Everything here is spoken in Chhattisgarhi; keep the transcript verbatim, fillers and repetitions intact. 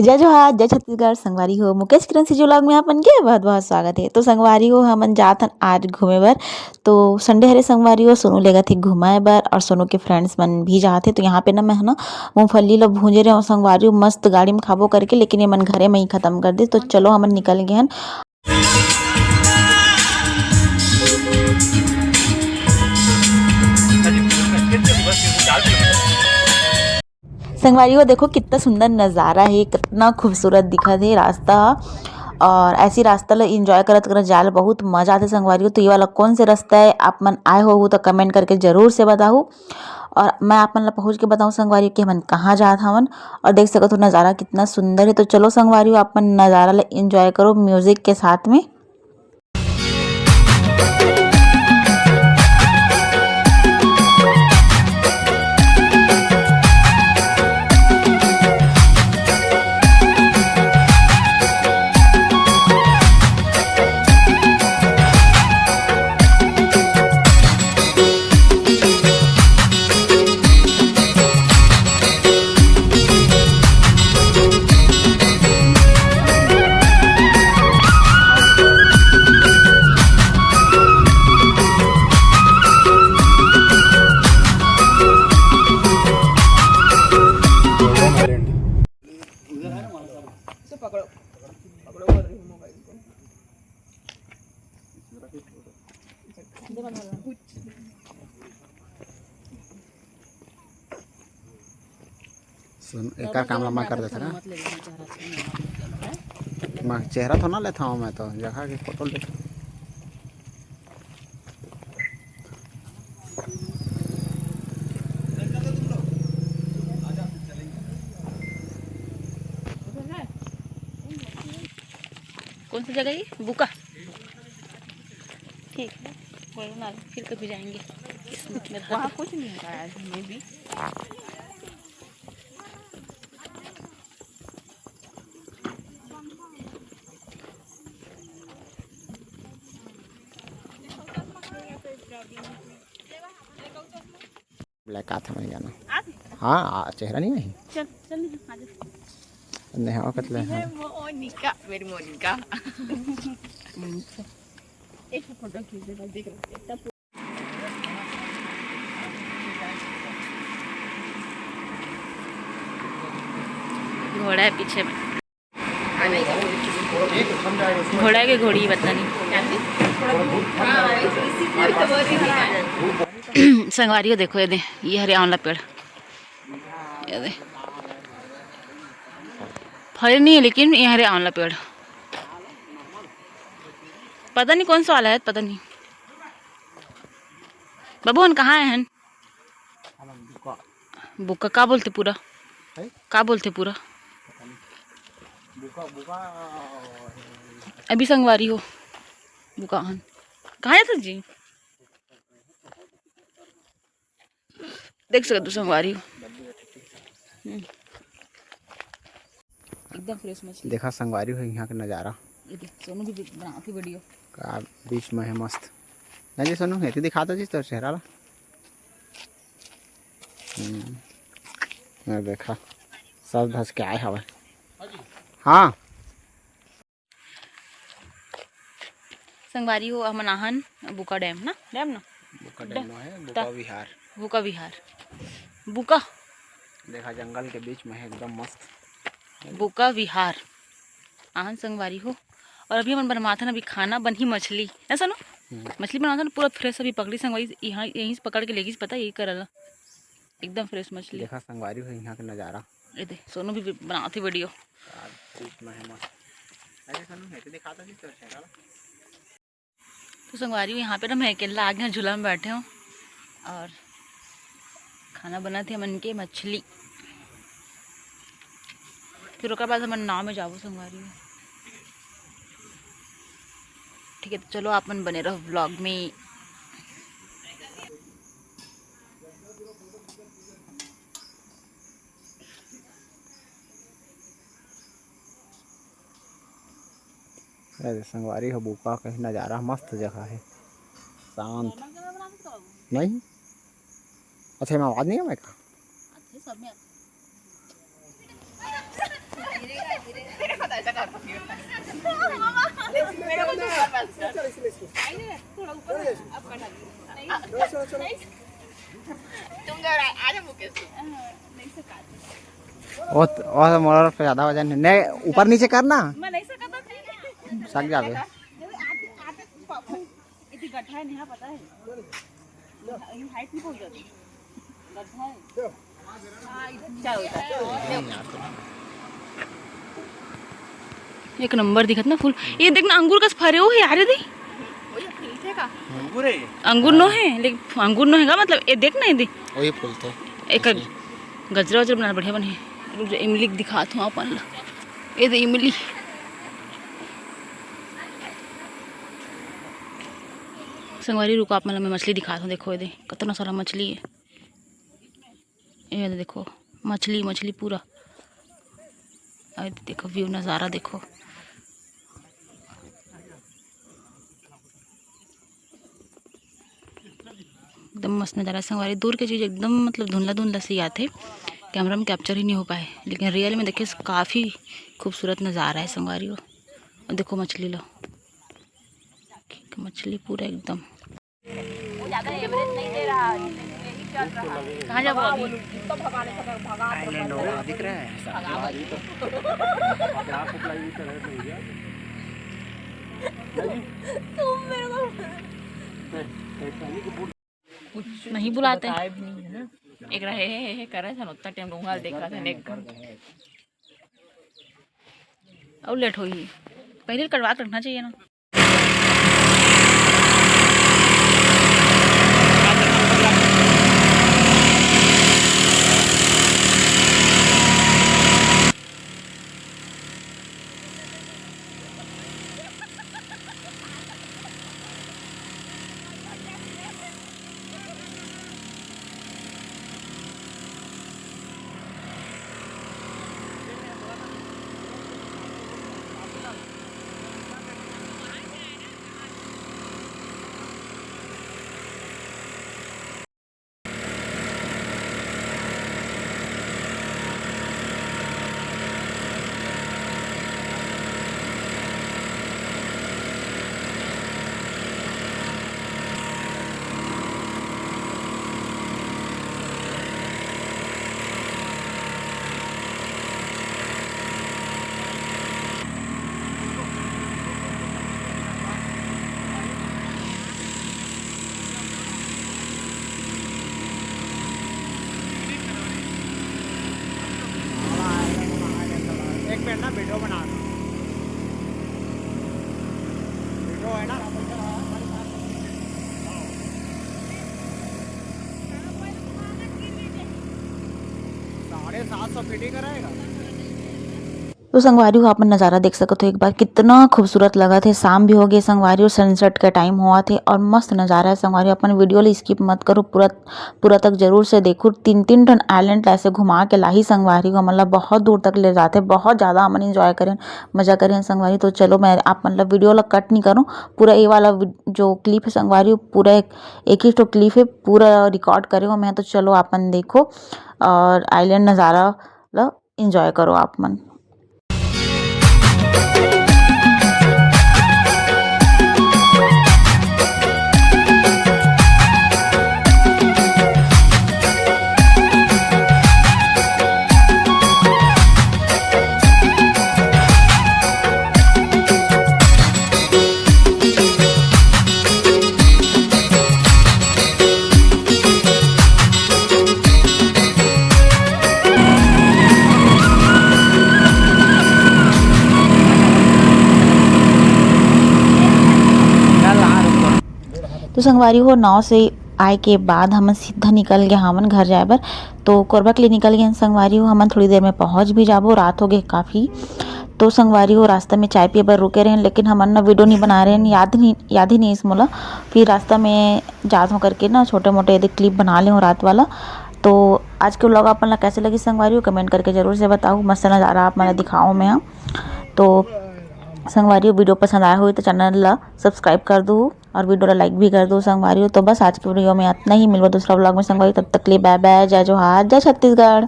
जय जोहार, जय छत्तीसगढ़। संगवारी हो, मुकेश किरण सीजी vlog में आप मन के बहुत बहुत स्वागत है। तो संगवारी हो, हमन जात हन आज घूमे बर। तो Sunday हरे संगवारी हो, सोनू लेगत हे घुमाए बर और सोनू के friends मन भी जात हे। तो यहाँ पे ना मैं ह ना मूंगफली ला भूंजे रहे हूँ संगवारी हो, मस्त गाड़ी में खाबो करके, लेकिन ये मन घरे में ही खत्म कर दे। तो चलो हमन निकल गए हन। संगवारी हो, देखो कितना सुंदर नज़ारा है, कितना खूबसूरत दिखत है रास्ता ह। और ऐसी रास्ता ला enjoy करत करत जाए ला बहुत मजा आथे संगवारी हो। तो ये वाला कौन से रास्ता है, आप मन आए हो तो comment करके जरूर से बताहू। और मैं आप मन ला पहुँच के बताऊँ संगवारी हो कि हमन कहाँ जात हवन। और देख सकत हो नज़ारा कितना सुंदर है। तो चलो संगवारी हो, आप मन नज़ारा ला enjoy करो music के साथ में। सुन, एकर काम ला मैं कर देथव ना। मैं चेहरा तो ना लेथव, मैं तो जगह के फोटो लेथव। कौन सी जगह ये? बुका। ठीक है, कोई ना, फिर कभी जाएंगे। किस्मत में वहाँ कुछ नहीं है आज, maybe। ब्लैक आथे मैं जाना। आ गई? हाँ, आ, चेहरा नहीं आई। चल, चल, आ जा। नेहा कतले ये है हैं। मोनिका, मेरी मोनिका। एक फोटो खींच दे, देख लो। घोड़ा है पीछे में। घोड़ा के घोड़ी पता नहीं। संगवारी हो देखो, ये दे, ये हरे आंवला पेड़, ये दे, फरे नहीं है लेकिन ये हरे आंवला पेड़, पता नहीं कौन सा वाला है, पता नहीं। बाबू, हम कहाँ आए हैं? बुका का बोलथे पूरा? हैं? का बोलथे पूरा? बुका, बुका। अभी संगवारी हो, बुका हन। कहाँ जाथस जी? देख सकत हो संगवारी हो। हम्म। एकदम fresh मछली। देखा संगवारी हो यहाँ के नज़ारा। ये देख, सोनू भी बनावत हे video। का बीच में है मस्त। नहीं जी सोनू, एती दिखा दो जी तोर चेहरा ला। हम्म, ये देखा, सज धज के आए हवे। हाँ। संगवारी हो, हमन आहन बुका डैम ना, डैम ना? बुका डैम नो है, बुका विहार। बुका विहार। बुका। देखा, जंगल के बीच में है, एकदम मस्त। बुका विहार। आहन संगवारी हो। और अभी हमन बनवाथन अभी खाना, बनही मछली। ना सोनू? हम्म। मछली बनवाथन, पूरा fresh अभी पकड़ी संगवारी, यहाँ, यहीं से पकड़ के लेगिस, पता, यही करल। एकदम fresh मछली। देखा संगवारी हो यहाँ के नज़ारा। ये दे, सोनू भी बनावत हे video। यार, बीच में है मस्त। अरे सोनू, है तो दिखाता जी, तो चला। तो संगवारी हो, यहाँ पे ना मैं अकेला आ गया, झूला में बैठे हूँ और खाना बनाथे हमन के मछली, फिर ओकर बाद हमन नाव में जाबो संगवारी हो। ठीक है, तो चलो आप मन बने रहो vlog में। अरे संगवारी हो, बुका के नज़ारा, मस्त जगह है, शांत। नहीं? अच्छा, एमा आवाज नहीं आवे का? आथे, सब में आथे। थोड़ा ऊपर आ, अब कटा दो। नहीं, नहीं, तुम जरा आ जाओ मुकेश। हाँ, नहीं सका। वो वो मोर पे ज्यादा वजन है। नहीं, ऊपर नीचे करना। मैं नहीं सकता था। सक जावे। अरे, आते, आते, पापा, इतनी गड्ढा है, नहीं पता है। ये हाइट नहीं पहुंच जाती। गड्ढा है। हाँ, इधर नीचे होता है। एक नंबर दिखत ना फूल। ये देखना, अंगूर कस फरे हो है यार, ये दे। वो ये खिलते का? अंगूर है। अंगूर नो है, लेकिन अंगूर नो है का मतलब, ये देख ना, ये दे। वही फूल थे। एक गजरा वजरा बना, बढ़िया बने। रुक जा, इमली दिखात हूँ अपन ला। ये दे इमली। संगवारी रुको, आप मन ला मैं मछली दिखात हूँ। देखो, ये दे, कितना सारा मछली है। ये दे देखो, मछली, मछली पूरा। और देखो, व्यू नज़ारा देखो। एकदम मस्त नज़ारा संगवारी। दूर के चीज़ एकदम मतलब धुंधला धुंधला सी आथे, कैमरा में कैप्चर ही नहीं हो पाए, लेकिन रियल में देखिए काफ़ी खूबसूरत नज़ारा है संगवारी। वो देखो मछली लो, मछली पूरा एकदम। वो ज्यादा एवरेज नहीं दे रहा, यही चल रहा है। कहाँ जाबो अभी? तो भगाने से भगा, आइलैंड हो गया, दिख रहा है। भगा। तुम मेरे को कुछ नहीं बुलाते। बताए भी नहीं है ना। एक रहे हे, हे, हे करे थे, उतना टाइम डूंगा देखा था, एक घंटा। और लेट होई, पहले कटवा के रखना चाहिए ना। एक मिनट ना, वीडियो बना रहा हूँ। वीडियो है ना, साढ़े सात सौ फीट ही कराएगा। तो संगवारी हो, अपन नज़ारा देख सकत हो एक बार, कितना खूबसूरत लगत हे। शाम भी हो गए संगवारी, और सनसेट का टाइम हुआ थे और मस्त नज़ारा है संगवारी। अपन वीडियो ला स्किप मत करो, पूरा पूरा तक जरूर से देखो। तीन तीन ठन आइलैंड ऐसे घुमा के लाही संगवारी हो, मतलब बहुत दूर तक ले जाते, बहुत ज़्यादा हमन एंजॉय करें, मज़ा करें संगवारी। तो चलो मैं आप मतलब वीडियो ला कट नहीं करूँ, पूरा ये वाला वि-, जो क्लिप है संगवारी हो, पूरा एक, एक ही ठो क्लिप है, पूरा रिकॉर्ड करे हो मैं। तो चलो आपन देखो और आइलैंड नज़ारा ला एंजॉय करो आप मन। तो संगवारी हो, नाव से आए के बाद हमन सीधा निकल गए हमन घर जाए बर। तो कोरबा के लिए निकल गए संगवारी हो, हमन थोड़ी देर में पहुंच भी जाबो, रात हो गए काफ़ी। तो संगवारी हो, रास्ता में चाय पिए बर रुके रहेन, लेकिन हमन न वीडियो नहीं बना रहेन, याद नहीं, याद ही नहीं इस मोला। फिर रास्ता में जात हों करके ना छोटे मोटे यदि क्लिप बना ले हों रात वाला। तो आज के व्लॉग अपन ला कैसे लगी संगवारी हो, कमेंट करके जरूर से बताओ। मस्त नज़ारा आप मन ला दिखाओ मैं, हाँ। तो संगवारी हो, वीडियो पसंद आया हो तो चैनल ला सब्सक्राइब कर दो और वीडियो ला लाइक भी कर दो संगवारी हो। तो बस आज के वीडियो में इतना ही, मिलबो दूसरा व्लॉग में संगवारी। तब तक के लिए बाय बाय, जय जोहार, जय छत्तीसगढ़।